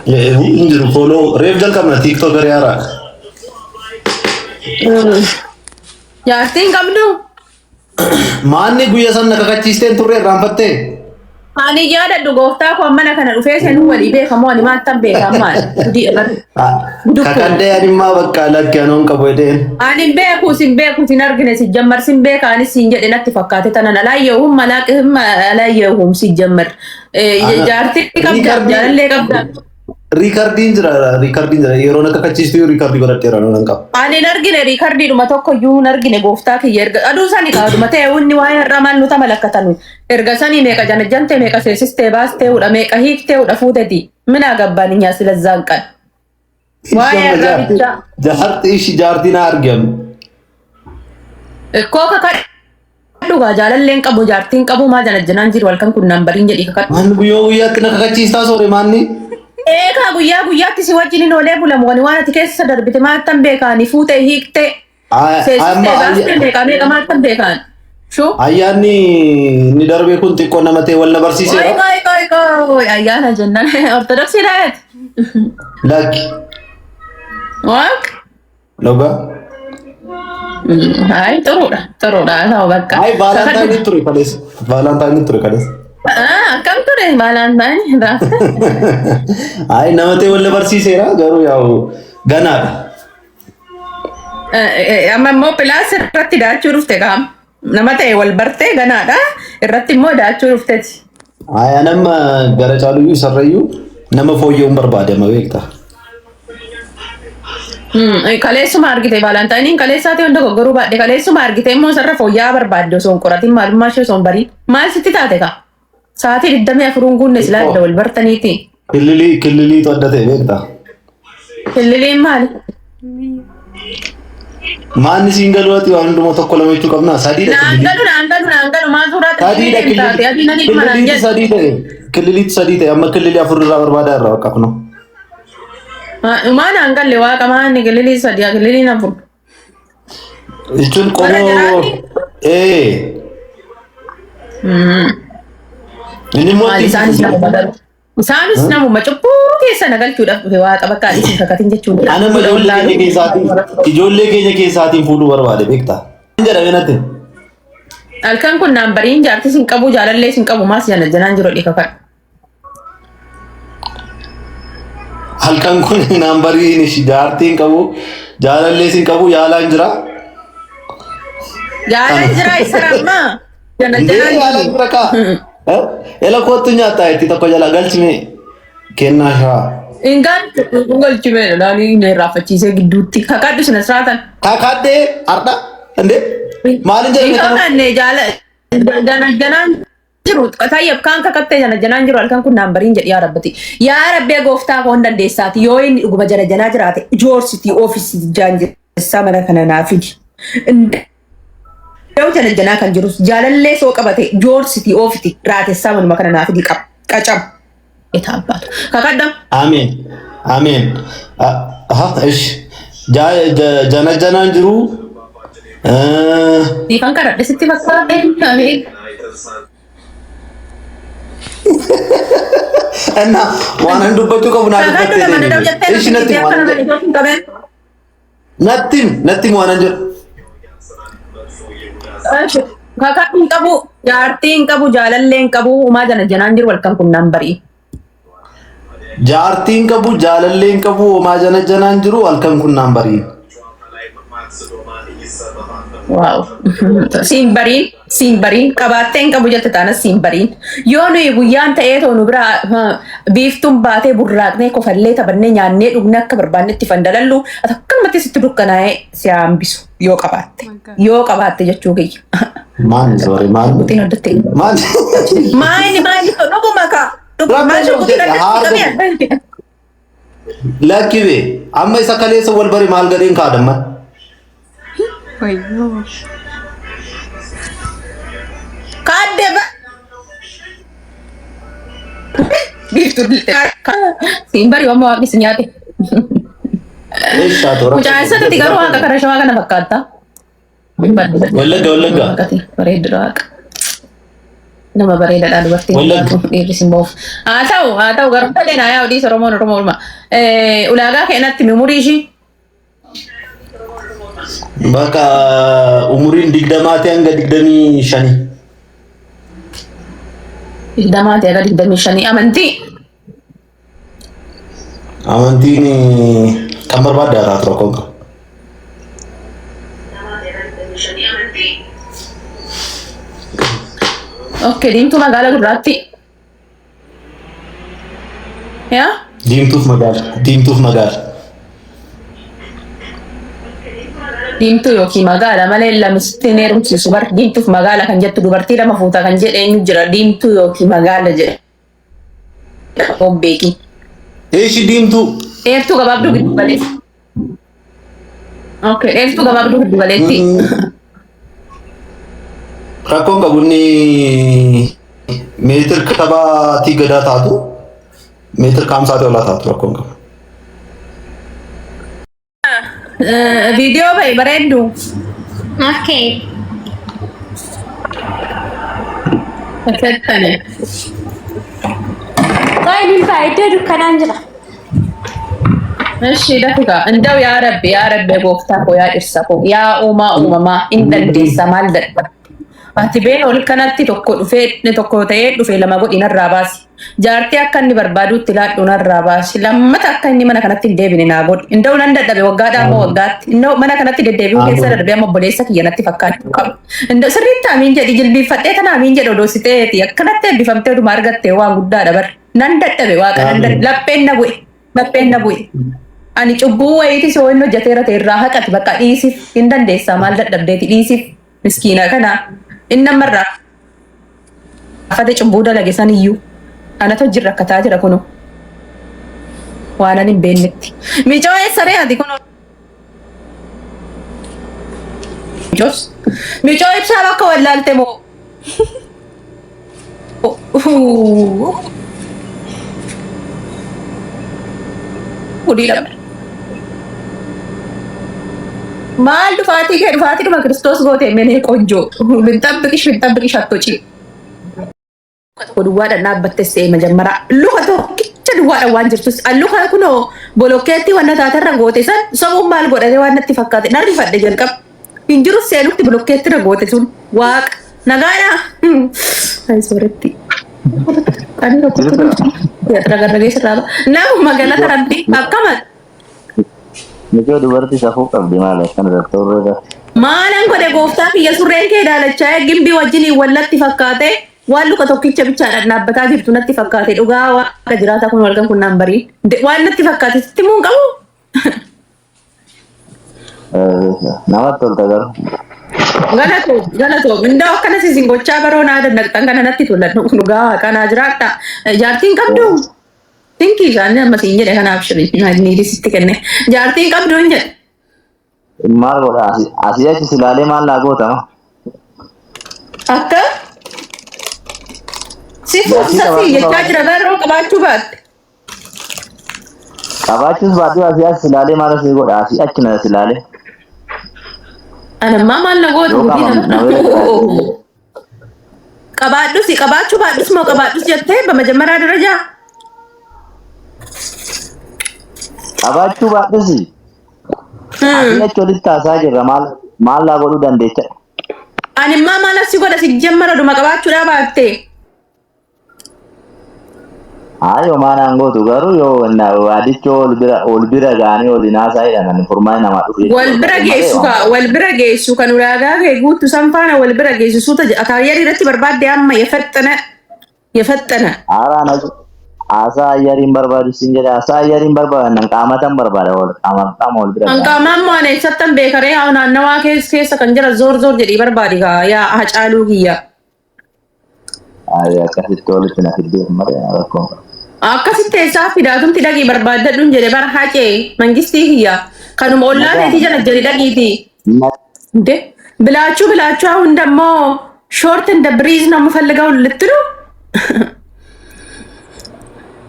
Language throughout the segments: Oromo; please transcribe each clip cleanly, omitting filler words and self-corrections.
Hin jiru follow reef jalqabna tiiktookarii haaraa. Jaartii hin qabdu? Maanni guyya san na kakachiisteen turre irraanfattee? Ani yaadadhu gooftaa koo mana kana dhufee seenuu walii beekamoo ani maattan beeka maal gudii irratti. Gudukkoo. Kakadhee animmaa bakka lakki anoon qabu jedheen. Ani hin beeku sin beeku sin argine si jammar sin beeka anis sin jedhe natti fakkaate tanan alaayyeehum malaaqihim alaayyeehum si jammar. Jaartii qabda jaalallee qabda. Riikardiin jira riikardiin jira yeroo na kakachiistu riikardii godhadheera nan qaba. Ani hin argine riikardiidhuma tokko iyyuu hin argine gooftaa kiyya erga aduu sani qaaduma ta'e inni waa'ee har'aa maal nuta malakkatanu erga sanii meeqa janajjante meeqa seesistee baastee hudha meeqa hiiktee hudha fuuteti minaa gabbaan nyaa silazzaan qan. Waa'ee har'aa bichaa. Jaartii ishii jaartii na argamu. Koo kakadhu dhugaa jaalalleen qabu jaartiin qabu maa janajjanaan jiru halkan kun naan bariin jedhii kakadhu. Maanni guyyaa guyyaatti na kakachiistaa soore maanni? Eegaa guyyaa guyyaatti si wajjin hin oolee bulamu wani waan ati keessa darbite maattan beekaani fuutee hiiktee seesistee baastee meeqa meeqa maattan beekaan. Shuu. Ayyaanni inni darbee kun xiqqoo nama ta'e wal na Qoy barsiiseera. qoy qoy qoy ayyaana jennaan ortodoksii dhaayat. Lakki Waaq. dhugaa. Ay xuruudha xuruudha ta'u bakka. Ay vaalaantaayinii ture kaleessa. Vaalaantaayinii ture kaleessa. Akkam ture vaalaantaayinii raafte. Ay nama ta'e wal na barsiiseera garuu yaa'u ganaadha. Amma immoo pilaas irratti daachuu dhufte qaama. Nama ta'e wal bartee ganaadha. Irratti immoo daachuu dhufteeti. Ay anamma gara caaluyyuu isarrayyuu nama fooyya'uun barbaade amma beektaa. Kaleessuma argite vaalaantaayiniin kaleessaati hunda goggoruu baadhe kaleessuma argite immoo isarra fooyya'aa barbaadde osoo hin qoratin maalummaa ishee osoo hin bariin. Maal sitti taate kaa? Sa'aatii 24 guunne silaa adda wal bartaniiti. Killilii killiliitu adda ta'e beektaa. Killiliin maali? Maanni siin galuu ati waan hundumaa tokko lama jechuu qabnaa sadiidha Naan killilii. galu naan galu naan galu maal suuraa Sadiidha killiliin taate adii nani dhuma naan killiliitu jedhu. sadii ta'e killiliitu sadii ta'e amma killilii afur irraa barbaadaa irraa bakka kunoo. Maa naan galle waaqa maanni killilii sadii killiliin afur. Jechuun Warra qomoo jiraati? ee inni immoo Maali isaanis namuma garuu. Isaanis namuma cubbuu keessa na galchuudhaaf dhufe waaqa bakka ani isin kakatin jechuun. Ana amma ijoollee keenya keessaatiin ijoollee keenya keessaatiin fuudhuu barbaade beektaa. Jedhame natti. Halkan kun naan bariin jaartii sin qabu jaalallee sin qabu maas jana janaan jiru dhiika kan. Halkan kun naan bariin ishi jaartiin qabu jaalallee sin qabu yaalaan jira. Yaalaan jira isa rammaa. Jana Indee janaan yaalaan jiru. jira kaa. Ela kootu nyaataa itti tokko jala galchime kennaa shaa. Ingaan galchime naanii inni irraanfachiisee gidduutti kakadhu sina siraatan. Kakadhee har'a indee maalin jedhame kana? Kakanne jaala jana janaan jiru tayyab kaan kakattee jana janaan jiru halkan kun naan bariin jedhi yaa rabbati. Yaa rabbee gooftaa koo hin dandeessaati yoo inni dhuguma jana janaa jiraate joorsitii oofisii jaanjessaa mana kana naa fidi. Yoo jana janaa kan jirus jaalallee soo qabate joorsitii oofiti raatessaa manuma kana naa fidi qaba qacam. Eta abbaatu. Kakadha. Ameen. Ameen. Aha, ish. Jana janaan jiru. Siifan kadhadhe sitti fakkaate. Ameen. Enna waan an dubbachuu qabu naa Kakadhu dubbattee nama dadhabu deemi. jettee Ishi namni natti akka waan nama jedhu. hin qabeen. Natti natti waan an jedhu. Kakadhu hin qabu, jaartii hin qabu, jaalallee hin qabu, uumaa jana janaan jiru halkan kun naan barii. Jaartii hin qabu, jaalallee hin qabu, homaa jana janaan jiru halkan kun naan bariin. Waaw. Siin bariin, siin bariin, qabaattee hin qabu jette taanas siin bariin. Yoo nuyi guyyaan ta'ee too nu biraa biiftuun baatee burraaqnee kofallee taphannee nyaannee dhugnee akka barbaannetti fandalallu akkanumatti sitti dukkanaa'ee si hambisu yoo qabaatte. Yoo qabaatte jechuu kiyya. Maal soore maal? Shugguxiin addatti. Maal? Maayini maayini dhuguma kaa. Dhuguma Rakkoo shugguxiin jedhe, addatti haarga qabee. Lakki bee amma isa kaleessa wal bari maal gadheen kaadamman. Wayyoo. Kaadde ba. Biiftuu siin bari waan waaqni si nyaate. Eessaa toora. Mucaan isatti garuu waaqa kara shawaa kana fakkaata. Wallagga Wallagga. Bareeddudha waaqa. Nama bareedaadha dubartiin. Wallagga. Dhiirri simboof. Haa ta'u garuu fedhe naa yaa dhiisa Oromoon Oromoo olma. Ulaagaa keenatti umurii ishii. Bakka umuriin 20 hanga 25. 20 haga 25 amantii. Amantiin kan barbaadde haa taatu, rakkoon qabu. Okay, diimtuu magaala gurraatti. Yaa? Diimtuuf magaala. Diimtuuf magaala. Diimtuu yookiin magaala malee lamsitti hin heerumsiisu bar. Diimtuuf magaala kan jettu dubartii lama fuuta kan jedhe eenyu jira? Diimtuu yookiin magaala jedhe. Beeki. Eeshi, diimtuu. Dheertuu gabaabduu giddu galeessi. Okay, dheertuu gabaabduu giddu galeetti. Rakkoon qabu, inni meetir kabaatii gadaa taatu, meetir kaamsaatii olaa taatu, rakkoon qabu. Viidiyoo bahe bareeddu. Okay. Fakkatane. Qoy, ba'a iddoo dukkanaan jira. እሺ ደፍጋ እንደው yaa Rabbi, yaa Rabbi, gooftaa koo, yaa dhirsa koo, yaa uumaa uumamaa in dandeessa, maal dadhaba. Ati been ol kanatti tokko dhufee tokko ta'ee dhufee lama godhi narraa baasi. Jaartii akka inni barbaadutti laadhu narraa baasi. Lammata akka inni mana kanatti hin deebine naa godhi. Inda'u nan dadhabe waggaadhaa amma waggaatti. Inda'u mana kanatti deddeebi'uu keessa darbee amma obboleessa kiyya natti fakkaachuu qabu. Inda'u sirriitti amiin jedhi, jilbiinfadhee tana amiin jedhe odoositeeti. Akkanatti eebbifamtee oduma argatte waan guddaadha bar. Nan dadhabe waaqa, nan dadhabe. Lapheen na bu'e. Lapheen na bu'e. Ani cubbuu wayiitis yoo inni hojjeteera ta'e irraa haqati, bakka dhiisif, hin dandeessaa, maal dadhabdeeti, dhiisif miskiina kana. Inni ammarraa afate cubbuu dalage saniyyuu anatu hojii rakkataa jira kuno waan ani hin beeknetti. Micoo, eessaree ati kuno? Micoos micoo ibsaa bakka wallaalte moo? Hudii dha. Maal dhufaatii kee dhufaatii dhuma Kiristoos goote menee ቆንጆ ብንጠብቅሽ ብንጠብቅሽ አትወጪ. Tokko duwwaadhaan dhaabbatte se'ee መጀመሪያ luka tokkicha duwwaadhaan waan jirtus luka kunoo bolokkeetti wanna taaterra goote san sobuun maal godhate waan natti fakkaate narri fadhe jalqaba. Hin jiru seenutti bolokkeetti na goote sun waaqa nagaadha. Ay sooretti. Ani tokko ragarragee sirraa nama galata rabbii akkama. Mucoo dubartii safuu qabdi, maal akkana tattoorree irratti. Maalan godhe gooftaa kiyya, surreen kee daalachaa gimbii wajjiniin wallatti fakkaate, waan luka tokkicha bichaadhaan dhaabbataa jirtu natti fakkaate. Dhugaa waaqa jiraata kun walgan kun naan barii waan natti fakkaate sitti himuu hin qabu. Namatti tolta garuu. Galatoo, galatoo, indaa akkanas isin gochaa baroo naa dandaqxan kana natti tola. Dhugaa kanaa jiraadha. Jaartiin qabdu. Tinkii isaanii amma siin jedhe kanaaf shirii niitii sitti kenne. Jaartiin qabdu hin jedhe. Maal godha, asii achi silaalee maal naa gootama? Akka si fuuksasii jechaa jira baroo qabaachuu baatte. Qabaachuus baatee asii achi silaalee maal asii godha, asii achi na silaalee. Anammaa maal na goota Yoo gudina. qaama na bira Qabaadhus qabaachuu baadhus moo qabaadhus jettee በመጀመሪያ ደረጃ Qabaachuu baadhus asii achi walitti haasaa jirra, maal maal naa godhuu dandeecha? Animmaa maal asii godha si jammara dhuma qabaachuudhaa baatte. Hayo maal gootu garuu yoo waadichoo ol bira gaanii waliin haasaa jedhan furmaanni namaa dhufu Wal bira geessu ka wal bira geessu kan ulaagaa kee guutu san faana wal bira geessu suuta akaayyarii irratti barbaadde amma የፈጠነ የፈጠነ Haaraan haasaa ayyariin barbaadu siin jedha, haasaa ayyariin barbaadan nan qaamatan barbaada, wal qaama qaama wal bira Kan gaanii. qaamaan moo ani eessattan beekaree? Haa, naannawaa keessa kan jira zoor zoor jedhii barbaadi kaa yaa Hacaaluu kiyya. Ayy, akkasitti walitti na fiddee malee rakkoo. Akkasitti eessaa fidaatumti, dhaqii barbaaddadhuun jedhe bara Hacee mangistii kiyya kanuma ollaa teetii jala jedhi dhaqiiti. እንዴ ብላችሁ ብላችሁ አሁን ደግሞ ሾርት እንደ ብሪዝ ነው የምፈልገው ልትሉ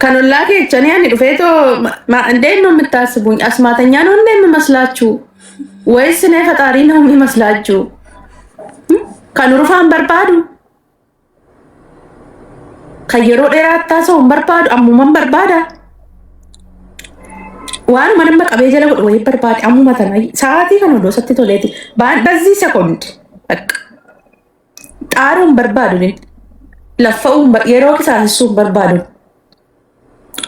ከኖላ ኬቸን ያን ዱፌቶ እንዴት ነው የምታስቡኝ? አስማተኛ ነው እንደ የምመስላችሁ ወይስ እኔ ፈጣሪ ነው የሚመስላችሁ? ከኑሩፋን በርባዱ Kan yeroo dheeraa taasisuu hin barbaadu ammuman barbaada. Waanuma nama qabee jala godhu wayii barbaade ammuma tana sa'aatii kana odoo isatti toleeti. በዚህ ሰኮንድ በቃ xaaruu hin barbaadu laffa'uu yeroo qisaasessuu hin barbaadu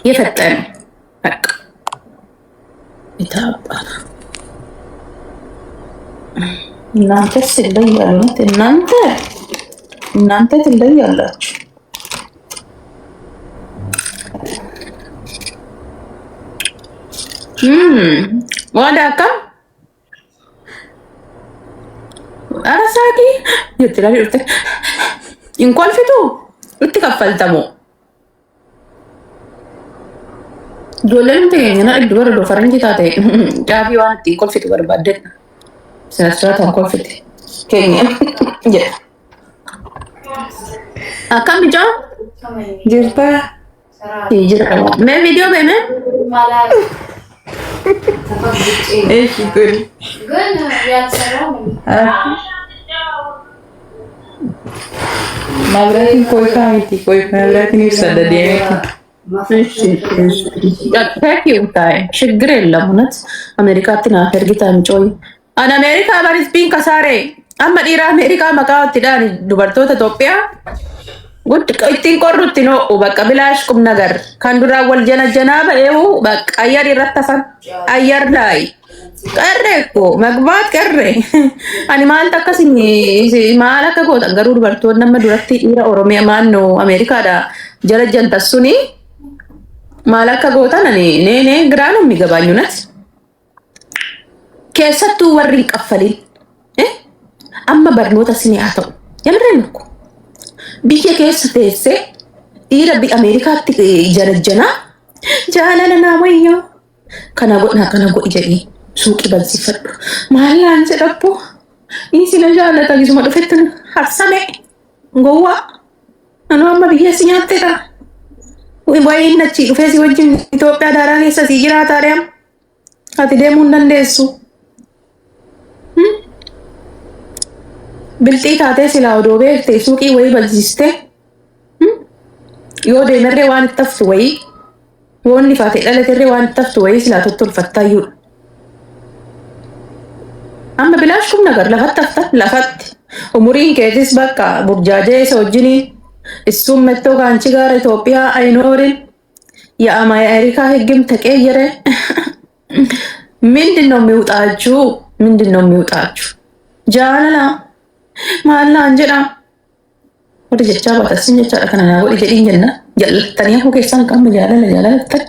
የፈጠነ በቃ የታባራ እናንተስ ትለያሉ። እናንተ እናንተ ትለያላችሁ። ዋዳ akkam Ara saaqii jetti ilaalii dhufte. Hin kolfitu itti kaffaltamu. Ijoolleen nuti keenya na dhibdu bara faranjii taate caafii waan ittiin kolfitu barbaadde. Sinasiraataan kolfite. Keenya jedha. Akkam ijoo? Jirtaa? Jira. Mee viidiyoo beeme? Eeshi tole. Mabraatiin kolfaa miti mabraatiin ibsadha deemeeti. ታይ ችግር የለም። እውነት አሜሪካatti naaf ergitaa micooyi. An Ameerikaa barisbiin kasaaree amma dhiira Ameerikaa maqaa itti dubartoota Itoophiyaa ittiin qorru ittiin ho'u bakka bilaash kum nagar kan duraan wal jana janaa ba'eewu bakka ayyar irratti hafan ayyar laayi. Qarree ko magbaat qarree ani maaltu akkasin maal akka gootan garuu dubartoonni amma duratti dhiira Oromiyaa maannoo Ameerikaadha jala jantas suni maal akka gootan ani nee nee giraan የሚገባኝ እውነት keessattuu warri hin qaffalin amma barnoota isinii haa ta'u የምሬን እኮ biyya keessa teessee dhiira Ameerikaatti janajjanaa jaalala naa wayyoo kana godhaa kana godhi jedhii suuqii bansiifadhu maallaan jedhabbu inni na jaalata gisuma dhufetti harsame gowwaa anu amma biyya si nyaatteedha wayiin achi dhufee si wajjin Itoophiyaa daaraa keessa si jiraataa deem ati deemuu hin dandeessu. Bilxii taatee silaa odoo beekte suuqii wayii bansiistee yoo deemerree waan itti haftu wayii yoonni faatee dhalaterree waan itti haftu wayii silaa tottolfattaayyuudha. Amma bilaash kum nagar lafatti hafta lafatti umuriin keetis bakka burjaajee isa wajjinii እሱም መጥቶ ከአንቺ ጋር ኢትዮጵያ አይኖርም። የአሜሪካ ሕግም ተቀየረ። ምንድን ነው የሚውጣችሁ? ምንድን ነው የሚውጣችሁ? jaalala maallaan jedha warri jechaa baatasin jechaadha kana naa godhi jedhiin jenna jallattanii hafuu keessan qabma jaalala jaalallattan.